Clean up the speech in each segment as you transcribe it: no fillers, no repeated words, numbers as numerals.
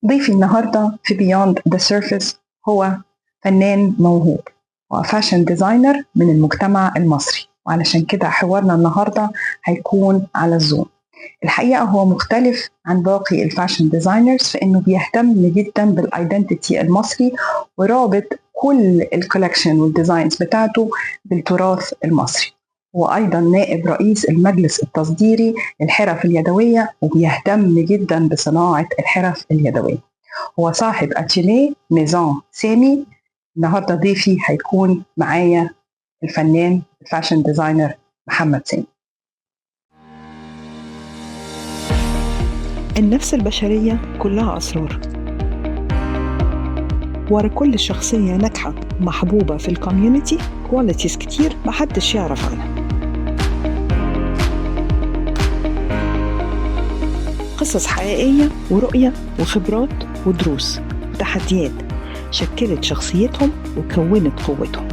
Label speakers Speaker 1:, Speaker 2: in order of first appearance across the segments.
Speaker 1: ضيفي النهاردة في Beyond the Surface هو فنان موهوب و fashion designer من المجتمع المصري، وعلشان كده حوارنا النهاردة هيكون على ال Zoom. الحقيقة هو مختلف عن باقي ال fashion designers في انه بيهتم جدا بال identity المصري ورابط كل ال collection وال designs بتاعته بالتراث المصري. وأيضا نائب رئيس المجلس التصديري للحرف اليدوية وبيهتم جدا بصناعة الحرف اليدوية. هو صاحب أتيليه Maison سامي. النهاردة ضيفي هيكون معايا الفنان ال fashion designer محمد سامي.
Speaker 2: النفس البشرية كلها أسرار، ورا كل شخصية ناجحة محبوبة في ال community qualities كتير محدش يعرف عنها. قصص حقيقية ورؤية وخبرات ودروس وتحديات شكلت شخصيتهم وكونت قوتهم.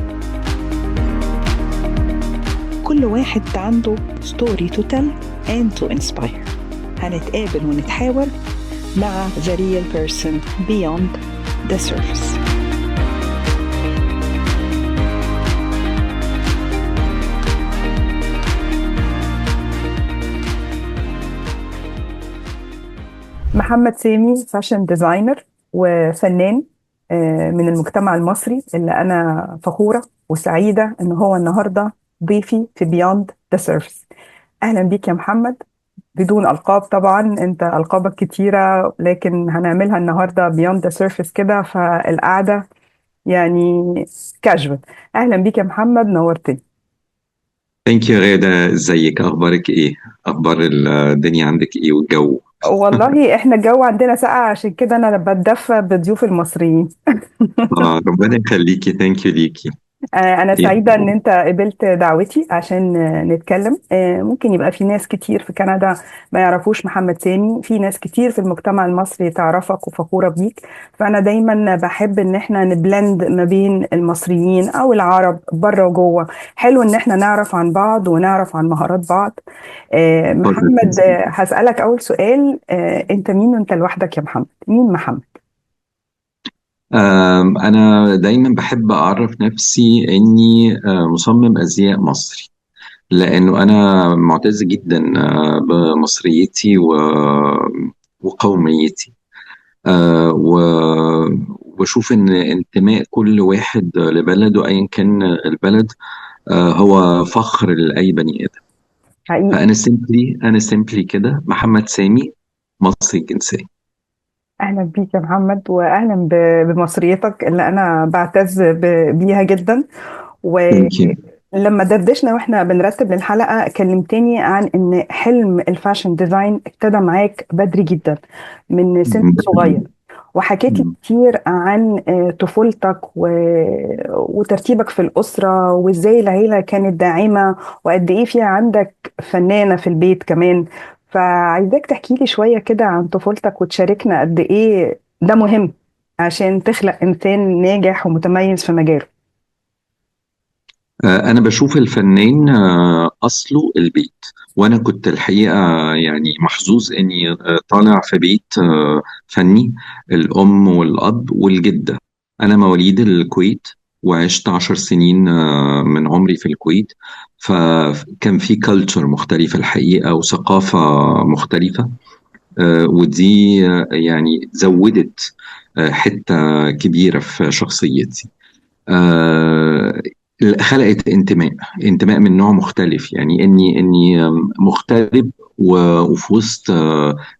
Speaker 2: كل واحد عنده story to tell and to inspire. هنتقابل ونتحاور مع The Real Person Beyond The Surface.
Speaker 1: محمد سامي fashion designer وفنان من المجتمع المصري اللي أنا فخورة وسعيدة إن هو النهاردة ضيفي في Beyond The Surface. أهلا بيك يا محمد. بدون ألقاب طبعا، أنت ألقابك كتيرة، لكن هنعملها النهاردة Beyond The Surface كده، فالقعدة يعني كاجوال. أهلا بيك يا محمد، نورتني.
Speaker 3: thank you غادة، ازيك؟ اخبارك ايه؟ اخبار الدنيا عندك ايه والجو؟
Speaker 1: والله احنا الجو عندنا ساقع، عشان كده انا بتدفى بضيوف المصريين.
Speaker 3: ربنا يخليكي. thank you ليكي.
Speaker 1: انا
Speaker 3: إيه؟
Speaker 1: سعيدة ان انت قبلت دعوتي عشان نتكلم. ممكن يبقى في ناس كتير في كندا ما يعرفوش محمد سامي، في ناس كتير في المجتمع المصري تعرفك وفخورة بيك، فانا دايما بحب ان احنا ن blend ما بين المصريين او العرب بره وجوه. حلو ان احنا نعرف عن بعض ونعرف عن مهارات بعض. محمد، هسألك اول سؤال. انت مين وانت لوحدك يا محمد؟ مين محمد؟
Speaker 3: انا دايما بحب اعرف نفسي اني مصمم ازياء مصري، لانه انا معتز جدا بمصريتي وقوميتي، وبشوف ان انتماء كل واحد لبلده ايا كان البلد هو فخر لاي بني ادم.
Speaker 1: حقيقي.
Speaker 3: فانا simply كده محمد سامي، مصري الجنسية.
Speaker 1: اهلا بيك يا محمد، واهلا بمصريتك اللي انا بعتز بيها جدا.
Speaker 3: Thank you.
Speaker 1: ولما دردشنا واحنا بنرتب للحلقة كلمتني عن ان حلم ال fashion design ابتدى معاك بدري جدا من سن صغير، وحكيت لي كتير عن طفولتك وترتيبك في الأسرة وازاي العيلة كانت داعمة وقد ايه فيها عندك فنانة في البيت كمان. فعايزاك تحكي لي شوية كده عن طفولتك وتشاركنا قد ايه ده مهم عشان تخلق إنسان ناجح ومتميز في مجاله.
Speaker 3: أنا بشوف الفنان أصله البيت، وأنا كنت الحقيقة يعني محظوظ إني طالع في بيت فني، الأم والأب والجدة. أنا مواليد الكويت وعشت 10 سنين من عمري في الكويت، فكان في culture مختلفة الحقيقة وثقافة مختلفة، ودي يعني زودت حتة كبيرة في شخصيتي. خلقت انتماء من نوع مختلف، يعني اني مغترب وفي وسط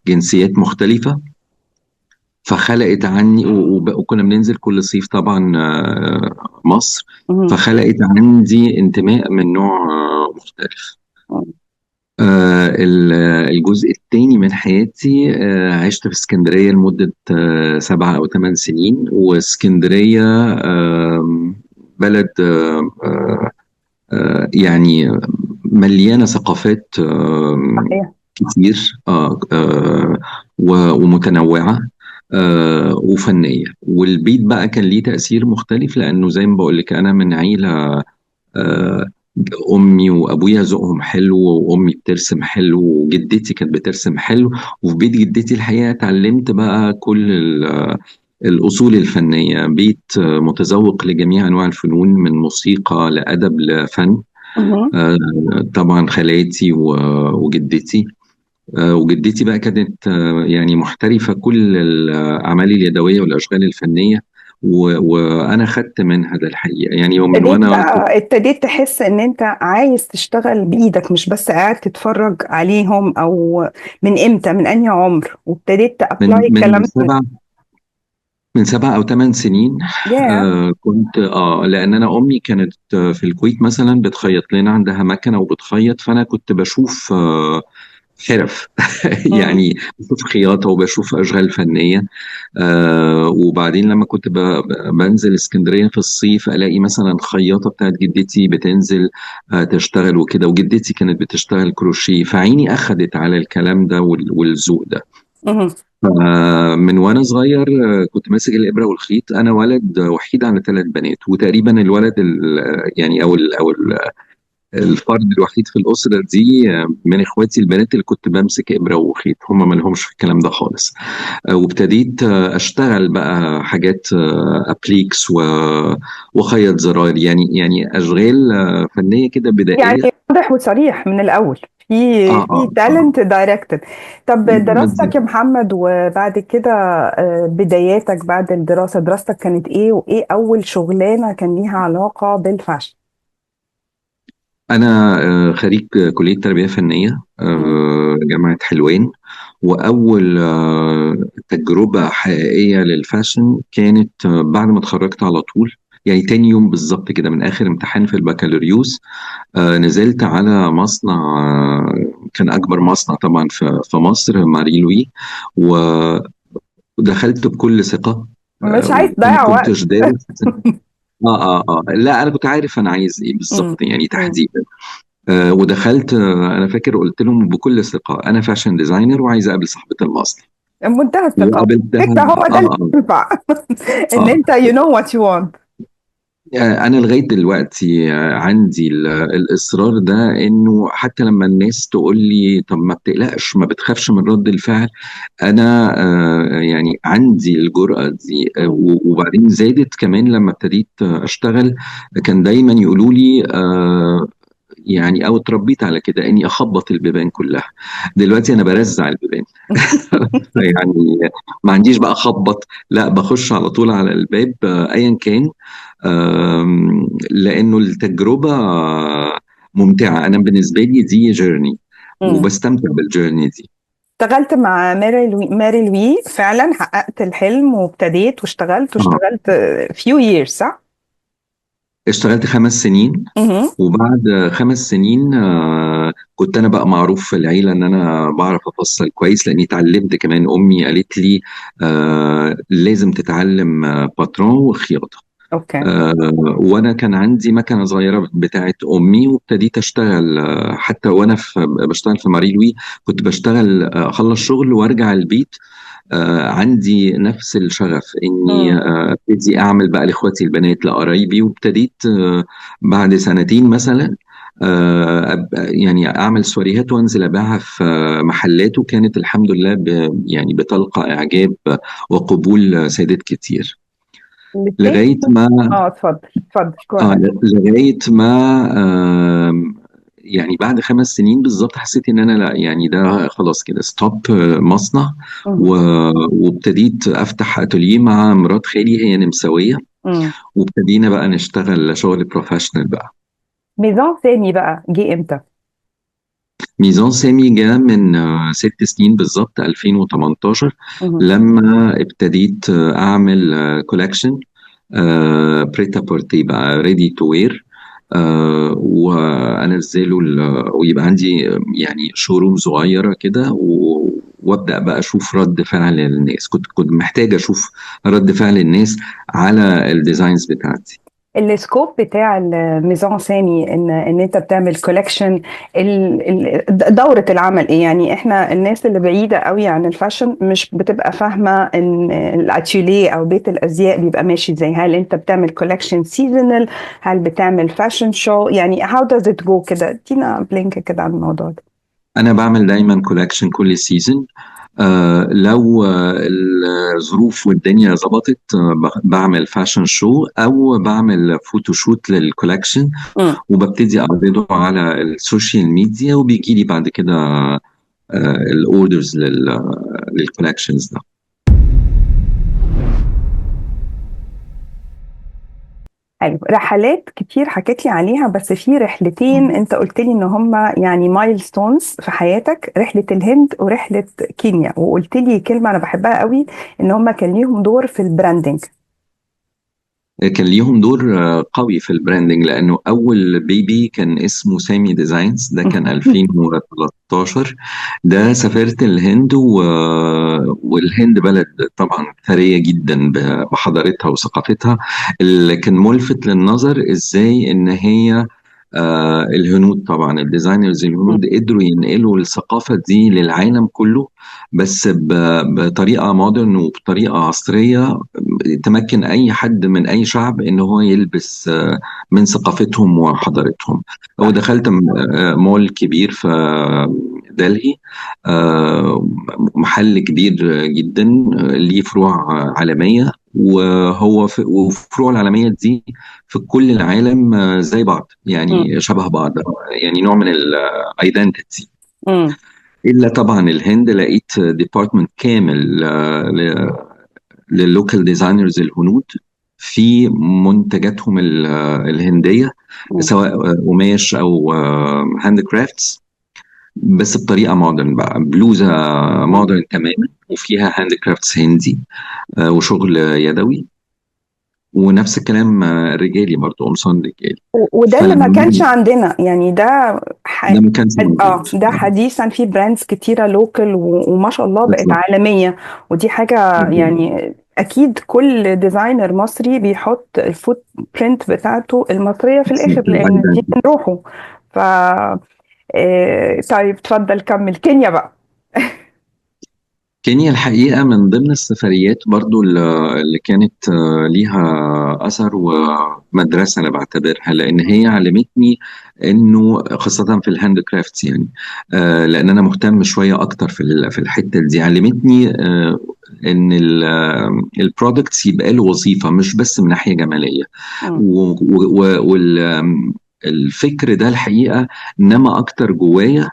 Speaker 3: جنسيات مختلفة، فخلقت عني وكنا بننزل كل صيف طبعا مصر، فخلقت عندي انتماء من نوع مختلف. الجزء الثاني من حياتي عشت في اسكندرية لمدة 7 أو 8 سنين، واسكندرية بلد يعني مليانة ثقافات كتير ومتنوعة وفنية. والبيت بقى كان ليه تأثير مختلف، لأنه زي ما بقول لك أنا من عيلة امي وابويا ذوقهم حلو، وامي بترسم حلو، وجدتي كانت بترسم حلو. وفي بيت جدتي الحقيقة اتعلمت بقى كل الاصول الفنيه. بيت متذوق لجميع انواع الفنون، من موسيقى لادب لفن. طبعا خالاتي وجدتي. وجدتي بقى كانت يعني محترفه كل الاعمال اليدوية والاشغال الفنيه، وانا خدت منها ده الحقيقة يعني. ومن وانا
Speaker 1: ابتديت تحس ان انت عايز تشتغل بايدك، مش بس قاعد تتفرج عليهم؟ او من امتى، من انهي عمر وابتديت ت apply الكلام؟
Speaker 3: من 7 أو 8 سنين. كنت لان انا امي كانت في الكويت مثلا بتخيط لنا، عندها مكنه وبتخيط، فانا كنت بشوف حرف يعني بشوف خياطة وبشوف اشغال فنية. وبعدين لما كنت بنزل اسكندرية في الصيف، الاقي مثلا خياطة بتاعت جدتي بتنزل تشتغل وكده، وجدتي كانت بتشتغل كروشيه، فعيني اخدت على الكلام ده والذوق ده. من وانا صغير كنت ماسك الابره والخيط. انا ولد وحيد على 3 بنات، وتقريبا الولد يعني او الفرد الوحيد في الأسرة دي من إخواتي البنات اللي كنت بمسك إبرة وخيط، هم ما لهمش في الكلام ده خالص. وابتديت أشتغل بقى حاجات أبليكس وخيط زراير، يعني أشغال فنية كده بدائية،
Speaker 1: يعني واضح وصريح من الأول، في talent directed. طب دراستك يا محمد، وبعد كده بداياتك بعد الدراسة، دراستك كانت إيه، وإيه أول شغلانة كان ليها علاقة بال fashion؟
Speaker 3: أنا خريج كلية تربية فنية جامعة حلوان، وأول تجربة حقيقية لل fashion كانت بعد ما اتخرجت على طول، يعني تاني يوم بالظبط كده من آخر امتحان في البكالوريوس. نزلت على مصنع، كان أكبر مصنع طبعا في مصر، ماري لوي، ودخلت بكل ثقة.
Speaker 1: مش عايز تضيع وقت.
Speaker 3: كنتش دارس. لا أنا كنت عارف أنا عايز إيه بالظبط يعني تحديدا. ودخلت، أنا فاكر قلت لهم بكل ثقة أنا fashion designer وعايز أقابل صاحبة المصنع.
Speaker 1: منتهى الثقة. فكرة هو ده اللي ينفع إن أنت you know what you want.
Speaker 3: أنا لغاية دلوقتي عندي الإصرار ده، إنه حتى لما الناس تقول لي طب ما بتقلقش ما بتخافش من رد الفعل، أنا يعني عندي الجرأة دي. وبعدين زادت كمان لما ابتديت أشتغل، كان دايما يقولوا لي يعني أو اتربيت على كده إني أخبط البيبان كلها. دلوقتي أنا برزع البيبان يعني ما عنديش بقى أخبط، لا بخش على طول على الباب أيا كان، لأنه التجربة ممتعة. أنا بالنسبة لي دي journey وبستمتع بال journey دي.
Speaker 1: اشتغلت مع ماري لوي، فعلا حققت الحلم وابتديت واشتغلت few years، صح؟
Speaker 3: اشتغلت 5 سنين. وبعد 5 سنين كنت أنا بقى معروف في العيلة إن أنا بعرف أفصل كويس، لأني اتعلمت كمان. أمي قالت لي لازم تتعلم باترون وخياطة.
Speaker 1: okay.
Speaker 3: وأنا كان عندي مكنة صغيرة بتاعت أمي، وابتديت أشتغل. حتى وأنا بشتغل في ماري لوي كنت بشتغل، أخلص شغل وأرجع البيت، عندي نفس الشغف إني أبتدي أعمل بقى لإخواتي البنات، لقرايبي. وابتديت بعد 2 سنين مثلا يعني أعمل سواريهات وأنزل أبيعها في محلات، وكانت الحمد لله يعني بتلقى إعجاب وقبول سيدات كتير. لغاية ما
Speaker 1: اتفضل.
Speaker 3: لغاية ما يعني بعد 5 سنين بالظبط حسيت ان انا لا، يعني ده خلاص كده stop مصنع. وابتديت افتح اتوليه مع مرات خالي، هي نمساويه، وابتدينا بقى نشتغل شغل professional بقى.
Speaker 1: ميزان سامي بقى جه امتى؟
Speaker 3: ميزان سامي جه من 6 سنين بالظبط، 2018، لما ابتديت اعمل collection prêt-à-porter بقى، ready to wear، وانزله ويبقى عندي يعني showroom صغيرة كده، وابدا بقى اشوف رد فعل الناس. كنت محتاج اشوف رد فعل الناس على ال designs بتاعتي.
Speaker 1: ال scope بتاع ال Maison سامي، ان انت بتعمل collection، دورة العمل ايه؟ يعني احنا الناس اللي بعيدة قوي عن ال fashion مش بتبقى فاهمة ان الاتيليه او بيت الازياء بيبقى ماشي ازاي. هل انت بتعمل collection seasonal؟ هل بتعمل fashion show؟ يعني how does it go كده؟ ادينا blink كده عن الموضوع ده.
Speaker 3: انا بعمل دايما collection كل season. لو الظروف والدنيا ظبطت، بعمل fashion show او بعمل photoshoot لل collection، وببتدي اعرضه على ال social media، وبيجي لي بعد كده ال orders لل collections ده.
Speaker 1: حلو. رحلات كتير حكيت لي عليها، بس في رحلتين انت قلت لي ان هما يعني milestones في حياتك، رحلة الهند ورحلة كينيا، وقلت لي كلمة انا بحبها قوي، ان هما كان ليهم دور في ال branding.
Speaker 3: كان ليهم دور قوي في ال branding، لانه اول baby كان اسمه سامي Designs، ده كان 2013. ده سافرت الهند، والهند بلد طبعا ثرية جدا بحضارتها وثقافتها. اللي كان ملفت للنظر ازاي ان هي الهنود، طبعا ال designers الهنود قدروا ينقلوا الثقافة دي للعالم كله، بس بطريقة modern وبطريقة عصرية تمكن أي حد من أي شعب إن هو يلبس من ثقافتهم وحضارتهم. ودخلت مول كبير في دلهي، محل كبير جدا ليه فروع عالمية، وفروع العالمية دي في كل العالم زي بعض، يعني شبه بعض، يعني نوع من ال identity. إلا طبعا الهند لقيت department كامل لل local designers الهنود في منتجاتهم الهندية، سواء قماش أو handcrafts، بس بطريقة modern بقى، بلوزة modern تماما وفيها handcrafts هندي وشغل يدوي. ونفس الكلام رجالي برضو، قمصان رجالي.
Speaker 1: وده اللي ما كانش عندنا، يعني ده
Speaker 3: ده ما كانش موجود.
Speaker 1: ده حديثا في brands كتيرة local وما شاء الله بقت عالمية، ودي حاجة يعني أكيد كل designer مصري بيحط ال footprint بتاعته المصرية في الآخر، لأن دي من روحه. ف طيب اتفضل كمل. كينيا بقى.
Speaker 3: كينيا الحقيقة من ضمن السفريات برضو اللي كانت ليها أثر ومدرسة أنا بعتبرها، لأن هي علمتني إنه خاصة في ال handcrafts، يعني لأن أنا مهتم شوية أكتر في الحتة دي. علمتني إن ال products يبقى له وظيفة، مش بس من ناحية جمالية. الفكر ده الحقيقة نما أكتر جوايا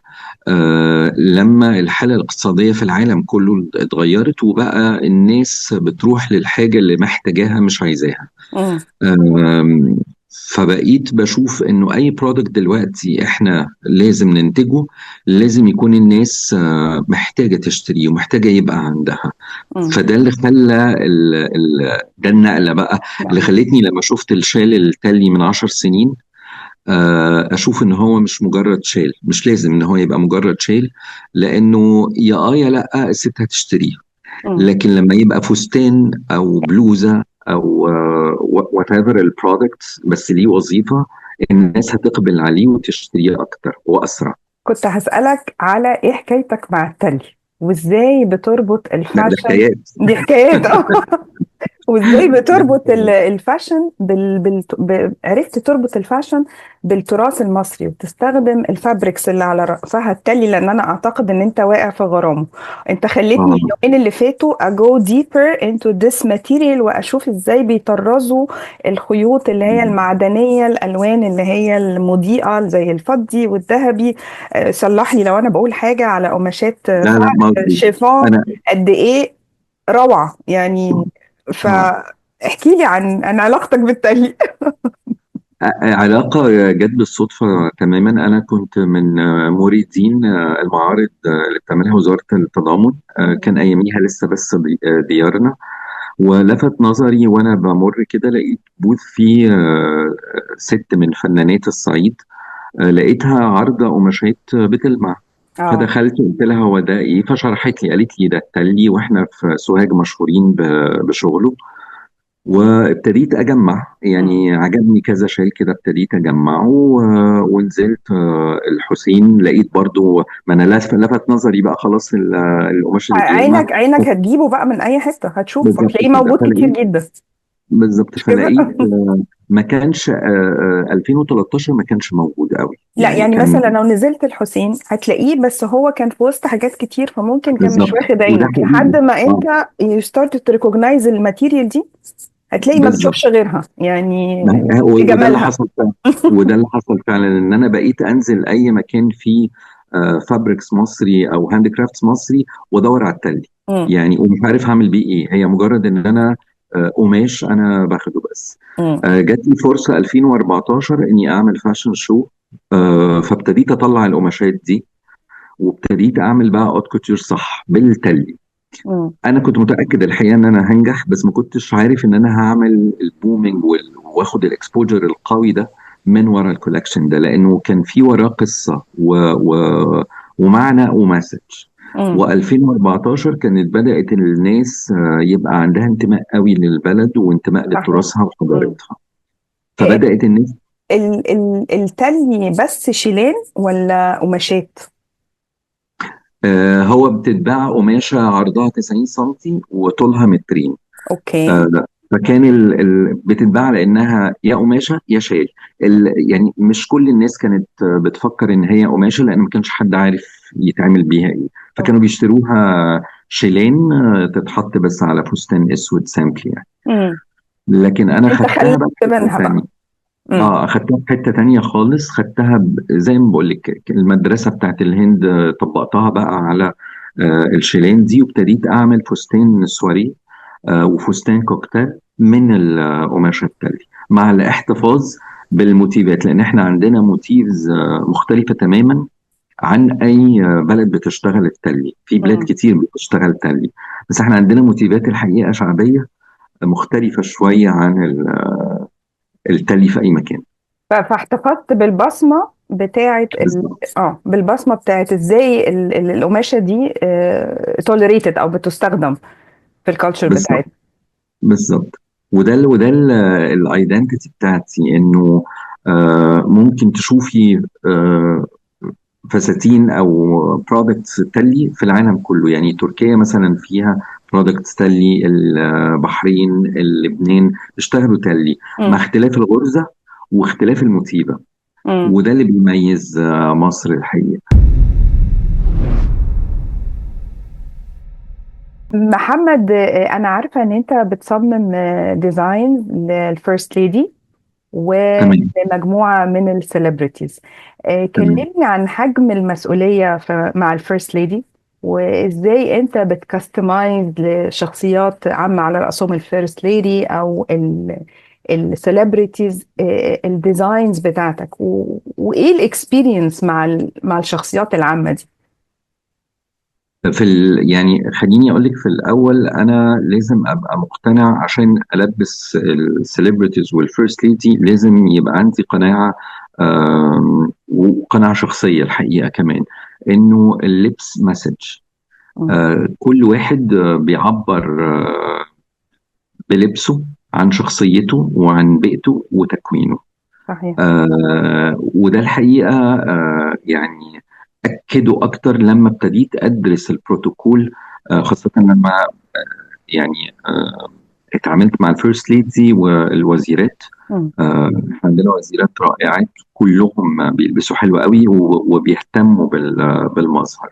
Speaker 3: لما الحالة الاقتصادية في العالم كله اتغيرت، وبقى الناس بتروح للحاجة اللي محتاجاها مش عايزاها. فبقيت بشوف إنه أي product دلوقتي إحنا لازم ننتجه، لازم يكون الناس محتاجة تشتريه ومحتاجة يبقى عندها. فده اللي خلى ده النقلة بقى اللي خلتني لما شفت الشال التلي من 10 سنين أشوف إن هو مش مجرد شال، مش لازم إن هو يبقى مجرد شال، لأنه يا يا لأ الست هتشتريه. لكن لما يبقى فستان أو بلوزة أو whatever ال product بس ليه وظيفة، الناس هتقبل عليه وتشتريه أكتر وأسرع.
Speaker 1: كنت هسألك على إيه حكايتك مع التلي، وإزاي بتربط ال fashion. دي حكايات. وازاي بتربط ال fashion عرفت تربط ال fashion بالتراث المصري، وتستخدم ال fabrics اللي على رأسها التلي، لان انا اعتقد ان انت واقع في غرامه. انت خليتني اليومين اللي فاتوا ا go deeper into this material، واشوف ازاي بيطرزوا الخيوط اللي هي المعدنيه، الالوان اللي هي المضيئه زي الفضي والذهبي. صلح لي لو انا بقول حاجه على قماشات شيفون قد ايه روعه يعني. فاحكي لي عن علاقتك بالتلي.
Speaker 3: علاقة جت بالصدفة تماما. أنا كنت من مريدين المعارض اللي بتعملها وزارة التضامن، كان أياميها لسه بس ديارنا، ولفت نظري وأنا بمر كده لقيت بوث فيه ست من فنانات الصعيد، لقيتها عارضة قماشات بتلمع. فدخلت قلت لها هو ده ايه، فشرحت لي، قالت لي ده التلي، واحنا في سوهاج مشهورين بشغله. وابتديت اجمع، يعني عجبني كذا شال كده ابتديت اجمعه، ونزلت الحسين، لقيت برضو ما انا لفت نظري بقى خلاص القماش اللي بيلمع.
Speaker 1: عينك هتجيبه بقى من اي حتة، هتشوف
Speaker 3: بالظبط
Speaker 1: هتلاقيه
Speaker 3: كده،
Speaker 1: موجود كتير
Speaker 3: فلقيت
Speaker 1: جدا.
Speaker 3: بالظبط،
Speaker 1: مش كده؟
Speaker 3: فلقيت ما كانش 2013 ما كانش موجود قوي.
Speaker 1: لا
Speaker 3: يعني
Speaker 1: يعني
Speaker 3: كان
Speaker 1: مثلا لو نزلت الحسين هتلاقيه، بس هو كان في وسط حاجات كتير، فممكن كان مش
Speaker 3: بالظبط،
Speaker 1: واخد
Speaker 3: وده
Speaker 1: عينك
Speaker 3: حقيقي.
Speaker 1: لحد ما انت you start to recognize ال material دي، هتلاقي ما بتشوفش غيرها يعني.
Speaker 3: ما هو وده اللي
Speaker 1: جمالها.
Speaker 3: حصل فعلا. وده اللي حصل فعلا، ان انا بقيت انزل اي مكان فيه fabrics مصري او handcrafts مصري وادور على التلي. يعني ومش عارف هعمل بيه ايه، هي مجرد ان انا قماش انا باخده بس. جات لي فرصة 2014 اني اعمل fashion show، فابتديت اطلع القماشات دي، وابتديت اعمل بقى haute couture صح بالتلي. انا كنت متاكد الحقيقة ان انا هنجح، بس ما كنتش عارف ان انا هعمل ال booming واخد ال exposure القوي ده من ورا ال collection ده، لانه كان في وراه قصة ومعنى و message. و2014 كانت بدات الناس يبقى عندها انتماء قوي للبلد وانتماء لتراثها وحضارتها. فبدات الناس
Speaker 1: التلي بس شيلان ولا قماشات؟
Speaker 3: هو بتتباع قماشة عرضها 90 سنتي وطولها مترين. فكان بتتباع لأنها يا قماشة يا شال. يعني مش كل الناس كانت بتفكر إن هي قماشة، لأن ما كانش حد عارف يتعمل بيها إيه، فكانوا بيشتروها شيلان تتحط بس على فستان أسود simple يعني. لكن أنا
Speaker 1: أنت
Speaker 3: خدتها
Speaker 1: خليت
Speaker 3: بقى في حتة
Speaker 1: منها بقى.
Speaker 3: تانية. أخدتها في حتة تانية خالص. خدتها زي ما بقول لك المدرسة بتاعت الهند، طبقتها بقى على الشيلان دي، وابتديت أعمل فستان سواري وفستان كوكتيل من القماشة التلي، مع الاحتفاظ بالموتيفات، لأن احنا عندنا motifs مختلفة تماما عن أي بلد بتشتغل التلي. في بلاد كتير بتشتغل تلي، بس احنا عندنا موتيفات الحقيقة شعبية مختلفة شوية عن التلي في أي مكان.
Speaker 1: فاحتفظت بالبصمة بتاعت بالبصمة بتاعت إزاي القماشة دي tolerated أو بتستخدم في ال culture بتاعتنا.
Speaker 3: بالظبط. وده ال identity بتاعتي، إنه ممكن تشوفي فساتين أو products تلي في العالم كله. يعني تركيا مثلا فيها products تلي، البحرين، اللبنان اشتغلوا تلي، مع اختلاف الغرزة واختلاف الموتيفة. وده اللي بيميز مصر الحقيقة.
Speaker 1: محمد، أنا عارفة إن أنت بتصمم design لل first lady ولمجموعة من ال celebrities. كلمني عن حجم المسؤولية مع ال first lady، وإزاي أنت بت customize لشخصيات عامة على رأسهم ال first lady أو ال celebrities، ال designs بتاعتك، وإيه ال experience مع الشخصيات العامة دي؟
Speaker 3: خليني أقول لك في الأول، أنا لازم أبقى مقتنع عشان ألبس ال celebrities وال first lady، لازم يبقى عندي قناعة، وقناعة شخصية الحقيقة كمان، إنه اللبس message. كل واحد بيعبر بلبسه عن شخصيته وعن بيئته وتكوينه. وده الحقيقة أكدوا أكتر لما ابتديت أدرس البروتوكول، خاصة لما اتعاملت مع ال first lady والوزيرات. عندنا وزيرات رائعات كلهم بيلبسوا حلو قوي وبيهتموا بالمظهر.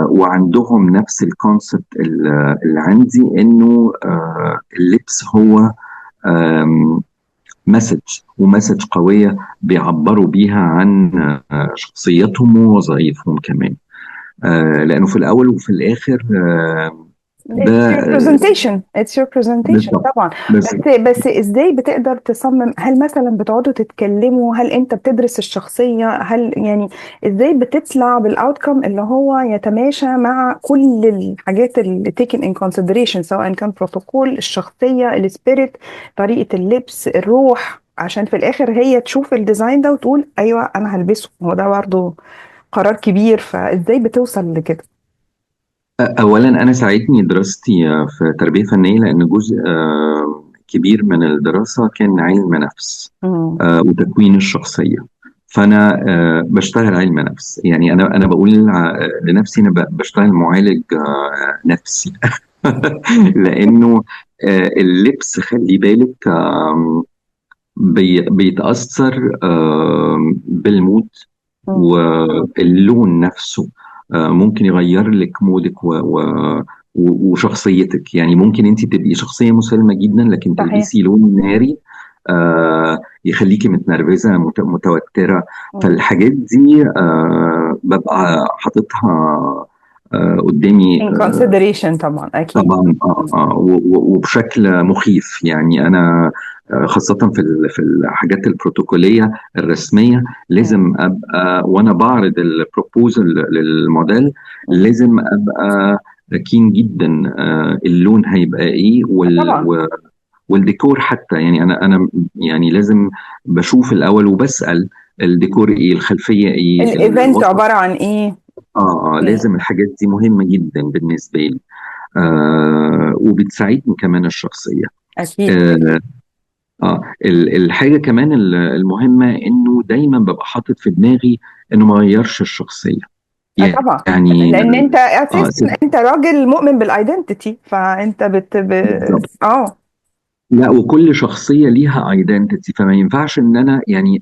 Speaker 3: وعندهم نفس ال concept اللي عندي، إنه اللبس هو message، و message قوية بيعبروا بيها عن شخصيتهم ووظائفهم كمان. لأنه في الأول وفي الآخر ده
Speaker 1: It's your presentation. It's your presentation. طبعا. بس إزاي بتقدر تصمم؟ هل مثلا بتقعدوا تتكلموا؟ هل أنت بتدرس الشخصية؟ هل إزاي بتطلع بال outcome اللي هو يتماشى مع كل الحاجات اللي taken in consideration، سواء كان بروتوكول، الشخصية، ال spirit، طريقة اللبس، الروح، عشان في الآخر هي تشوف ال design ده وتقول أيوة أنا هلبسه. هو ده برضه قرار كبير، فإزاي بتوصل لكده؟
Speaker 3: أولاً أنا ساعدني دراستي في تربية فنية، لأن جزء كبير من الدراسة كان علم نفس
Speaker 1: مم.
Speaker 3: وتكوين الشخصية. فأنا بشتغل علم نفس، يعني أنا بقول لنفسي أنا بشتغل معالج نفسي لأنه اللبس خلي بالك بيتأثر بال mood واللون نفسه، ممكن يغير لك mood ك وشخصيتك. يعني ممكن انت تبقي شخصية مسالمة جدا، لكن تلبسي لون ناري يخليكي متنرفزة متوترة. فالحاجات دي ببقى حاططها قدامي
Speaker 1: in consideration طبعا، اكيد
Speaker 3: طبعا وبشكل مخيف. يعني انا خاصة في الحاجات البروتوكولية الرسمية لازم ابقى وانا بعرض ال proposal للموديل لازم ابقى keen جدا اللون هيبقى ايه والديكور حتى. يعني انا يعني لازم بشوف الاول وبسأل الديكور ايه، الخلفية ايه،
Speaker 1: ال event عبارة عن ايه.
Speaker 3: لازم الحاجات دي مهمة جدا بالنسبة لي، وبتساعدني كمان الشخصية
Speaker 1: اكيد.
Speaker 3: الحاجة كمان المهمة انه دايما ببقى حاطط في دماغي انه ما غيرش الشخصية.
Speaker 1: طبعا يعني لان انت اساسا انت راجل مؤمن بال identity، فانت
Speaker 3: لا، وكل شخصية ليها identity، فما ينفعش ان انا يعني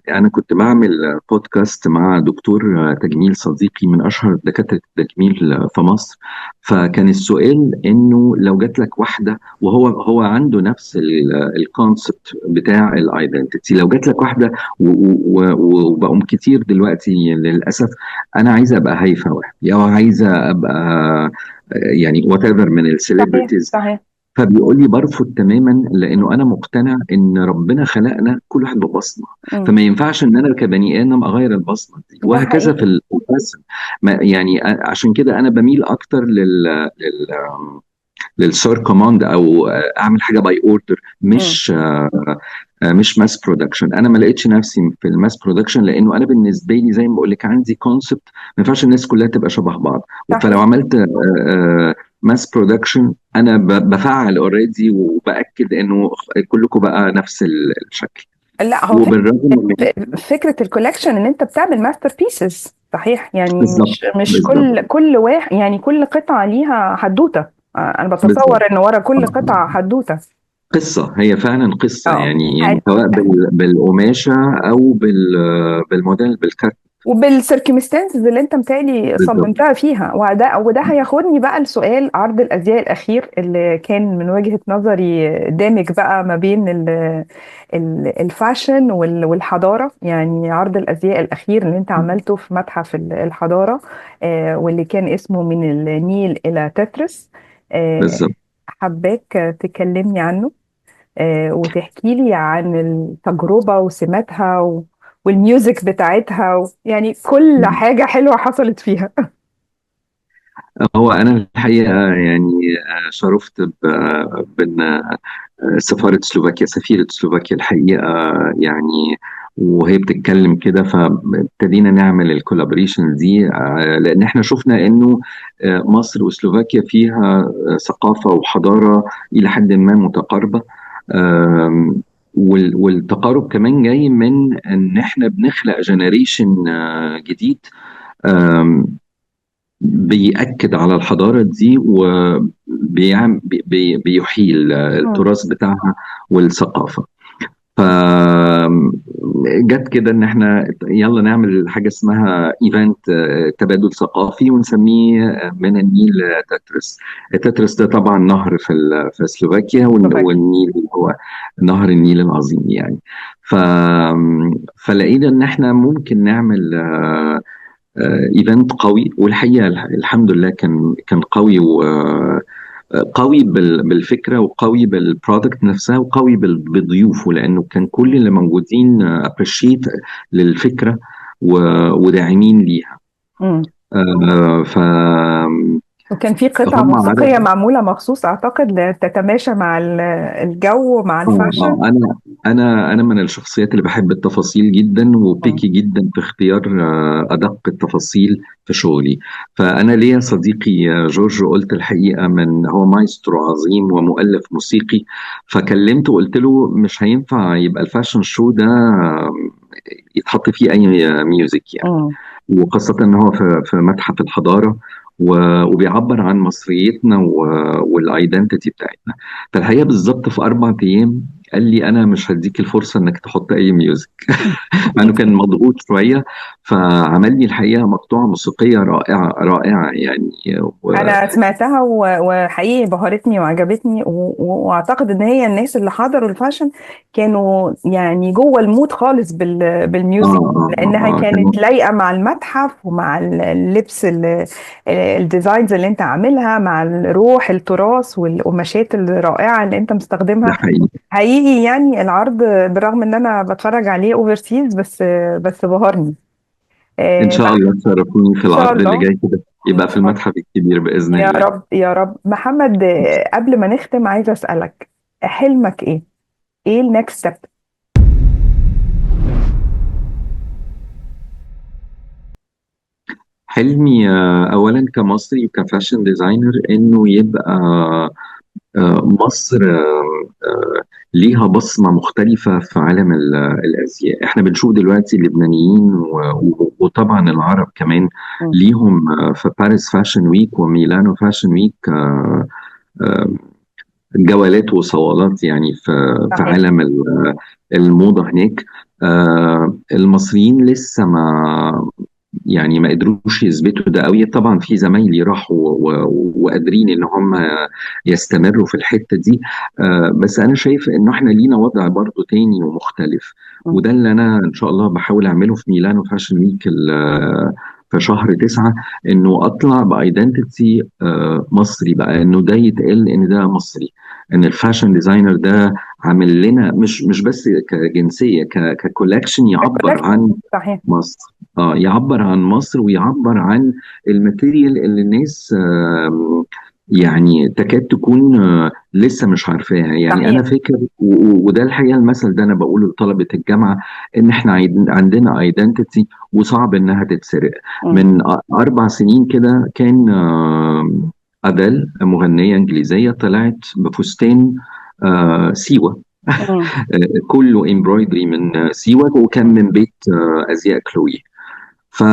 Speaker 3: انا كنت بعمل بودكاست مع دكتور تجميل صديقي من اشهر دكاترة التجميل في مصر، فكان السؤال انه لو جات لك واحدة وهو عنده نفس ال concept بتاع ال identity، لو جات لك واحدة وبقوم كتير دلوقتي للاسف انا عايزة ابقى هيفا وهبي او عايزة ابقى يعني whatever من ال celebrities،
Speaker 1: صحيح.
Speaker 3: فبيقول لي برفض تماما، لانه انا مقتنع ان ربنا خلقنا كل واحد ببصمه، فما ينفعش ان انا كبني ادم اغير البصمة دي، وهكذا في الرسم. يعني عشان كده انا بميل اكتر لل sur commande، او اعمل حاجة by order، مش mass production. انا ما لقيتش نفسي في ال mass production، لانه انا بالنسبة لي زي ما بقول لك عندي concept ما ينفعش الناس كلها تبقى شبه بعض. فلو عملت mass production انا بفعل already وباكد انه كلكم بقى نفس الشكل.
Speaker 1: لا، هو فكرة ال collection ان انت بتعمل masterpieces، صحيح؟ يعني مش كل واحد، يعني كل قطعه ليها حدوتة. انا بتصور ان ورا كل قطعه حدوتة،
Speaker 3: قصة، هي فعلا قصة. يعني سواء بالقماشه او بالموديل بالكارت
Speaker 1: وبال circumstances اللي انت متهيألي صممتها فيها. وده هياخدني بقى لسؤال عرض الازياء الاخير اللي كان من وجهة نظري دامج بقى ما بين ال fashion والحضارة. يعني عرض الازياء الاخير اللي انت عملته في متحف الحضارة، واللي كان اسمه من النيل الى تترس،
Speaker 3: بالظبط.
Speaker 1: حباك تكلمني عنه وتحكي لي عن التجربة وسماتها وال music بتاعتها، يعني كل حاجة حلوة حصلت فيها.
Speaker 3: هو أنا الحقيقة يعني شرفت بأن سفارة سلوفاكيا، سفيرة سلوفاكيا الحقيقة يعني وهي بتتكلم كده، فابتدينا نعمل ال collaboration دي، لأن احنا شفنا إنه مصر وسلوفاكيا فيها ثقافة وحضارة إلى حد ما متقاربة، والتقارب كمان جاي من ان احنا بنخلق generation جديد بيأكد على الحضارة دي وبيحيي التراث بتاعها والثقافة. فجت كده ان احنا يلا نعمل حاجة اسمها event تبادل ثقافي ونسميه من النيل تترس. التترس ده طبعا نهر في سلوفاكيا، والنيل هو نهر النيل العظيم يعني. فلقينا ان احنا ممكن نعمل event قوي، والحقيقة الحمد لله كان قوي، قوي بالفكرة وقوي بال product نفسها وقوي بضيوفه، لأنه كان كل اللي موجودين appreciate للفكرة وداعمين ليها.
Speaker 1: وكان في قطع
Speaker 3: هم
Speaker 1: موسيقية
Speaker 3: عرفوا.
Speaker 1: معمولة مخصوص أعتقد لتتماشى مع الجو مع ال fashion.
Speaker 3: انا من الشخصيات اللي بحب التفاصيل جدا، و picky جدا في اختيار ادق التفاصيل في شغلي. فانا ليا صديقي جورج، قلت الحقيقة من هو مايسترو عظيم ومؤلف موسيقي، فكلمته وقلت له مش هينفع يبقى ال fashion show ده يتحط فيه اي music يعني، وخاصة ان هو في متحف الحضارة وبيعبر عن مصريتنا وال identity بتاعتنا. فالحقيقة بالظبط في 4 أيام قال لي انا مش هديك الفرصة انك تحط اي music مع انه كان مضغوط شوية، فعمل لي الحقيقة مقطوعة موسيقية رائعة رائعة يعني.
Speaker 1: انا سمعتها وحقيقي بهرتني وعجبتني، واعتقد ان هي الناس اللي حضروا ال fashion كانوا يعني جوه ال mood خالص بال music، لانها كانت لايقة مع المتحف ومع اللبس ال designs اللي انت عاملها، مع الروح التراث والقماشات الرائعة اللي انت مستخدمها.
Speaker 3: ده حقيقي
Speaker 1: حقيقي يعني العرض بالرغم ان انا بتفرج عليه overseas بس بهرني.
Speaker 3: ان شاء الله تشرفوني في العرض اللي جاي كده، يبقى في المتحف الكبير باذن الله.
Speaker 1: يا رب يا رب. محمد، قبل ما نختم عايزه اسالك، حلمك ايه؟ ايه ال next step؟
Speaker 3: حلمي اولا كمصري وك fashion designer انه يبقى مصر ليها بصمة مختلفة في عالم الأزياء. احنا بنشوف دلوقتي اللبنانيين وطبعا العرب كمان ليهم في باريس Fashion Week وميلانو Fashion Week جولات وصوالات يعني في عالم الموضة هناك. المصريين لسه ما قدروش يثبتوا ده قوي. طبعا في زمايلي راحوا وقادرين ان هم يستمروا في الحتة دي، بس انا شايف انه احنا لينا وضع برضو تاني ومختلف، وده اللي انا ان شاء الله بحاول اعمله في ميلانو Fashion Week في شهر 9، انه اطلع ب identity مصري بقى، انه ده يتقال ان ده مصري، ان ال fashion designer ده عامل لنا مش بس كجنسيه، ك collection يعبر عن مصر. يعبر عن مصر ويعبر عن ال material اللي الناس يعني تكاد تكون لسه مش عارفاها يعني. صحيح. انا فاكر وده الحقيقة المثل ده انا بقوله لطلبه الجامعة، ان احنا عندنا identity وصعب انها تتسرق. من 4 سنين كده كان أدل مغنيه انجليزية طلعت بفستان سيوه كله embroidery من سيوه، وكان من بيت ازياء كلوي. ف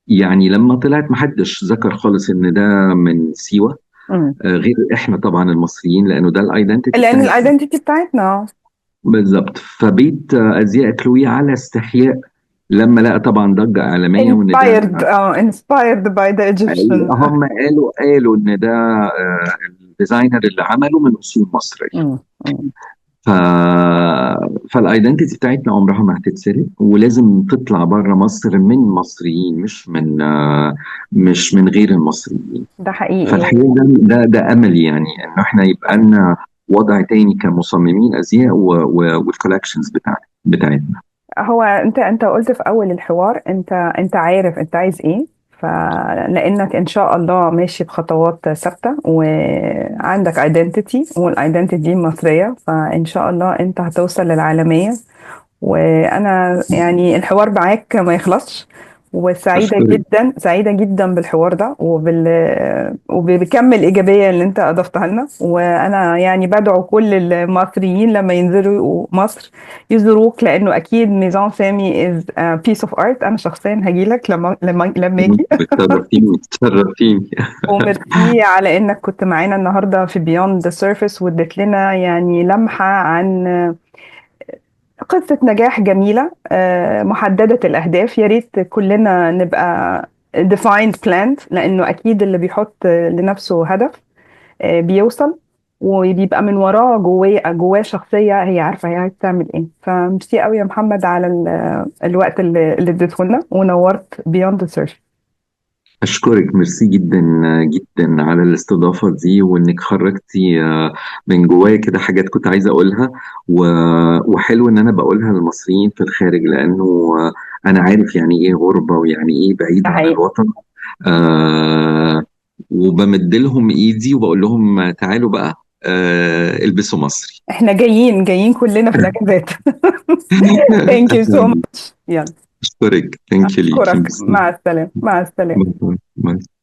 Speaker 3: يعني لما طلعت محدش ذكر خالص ان ده من سيوه غير احنا طبعا المصريين، لانه ده ال identity،
Speaker 1: لان ال identity بتاعتنا بالظبط.
Speaker 3: فبيت ازياء كلوي على استحياء لما لقى طبعا ضجه اعلامية
Speaker 1: وان ده inspired by the Egyptian،
Speaker 3: هم قالوا ان ده ال designer اللي عمله من اصول مصرية. فال identity بتاعتنا عمرها ما هتتسرق، ولازم تطلع بره مصر من مصريين، مش من غير المصريين.
Speaker 1: ده حقيقي.
Speaker 3: فالحقيقة ده املي يعني، انه احنا يبقى لنا وضع تاني كمصممين ازياء وال collections بتاعتنا.
Speaker 1: هو انت قلت في اول الحوار انت عارف انت عايز ايه، فلانك ان شاء الله ماشي بخطوات ثابتة وعندك identity، وال identity دي مصرية، فان شاء الله انت هتوصل للعالمية. وانا يعني الحوار معاك ما يخلصش، وسعيدة جدا سعيدة جدا بالحوار ده وبكم الايجابية اللي انت اضفتها لنا. وانا يعني بدعو كل المصريين لما ينزلوا مصر يزوروك، لانه اكيد ميزان سامي is a piece of art. انا شخصيا هجيلك لما لما لما اجي.
Speaker 3: تشرفتيني.
Speaker 1: وميرسي على انك كنت معانا النهارده في Beyond the Surface، واديت لنا يعني لمحه عن قصة نجاح جميلة محددة الأهداف. يا ريت كلنا نبقى defined planned، لأنه أكيد اللي بيحط لنفسه هدف بيوصل، وبيبقى من وراه جواه شخصية هي عارفة هي عايزة تعمل إيه. فميرسي قوي يا محمد على الوقت اللي اديته لنا، ونورت Beyond the Surface.
Speaker 3: أشكرك، ميرسي جدا جدا على الاستضافة دي، وإنك خرجتي من جوايا كده حاجات كنت عايزة أقولها، وحلو إن أنا بقولها للمصريين في الخارج، لأنه أنا عارف يعني إيه غربة ويعني إيه بعيد عن الوطن. آه وبمد لهم ايدي وبقول لهم تعالوا بقى، البسوا مصري.
Speaker 1: احنا جايين جايين كلنا في الاجازات. thank you so much. يلا.
Speaker 3: اشكرك، thank you ليكي.
Speaker 1: اشكرك، مع السلامه، مع السلامه.
Speaker 3: bye.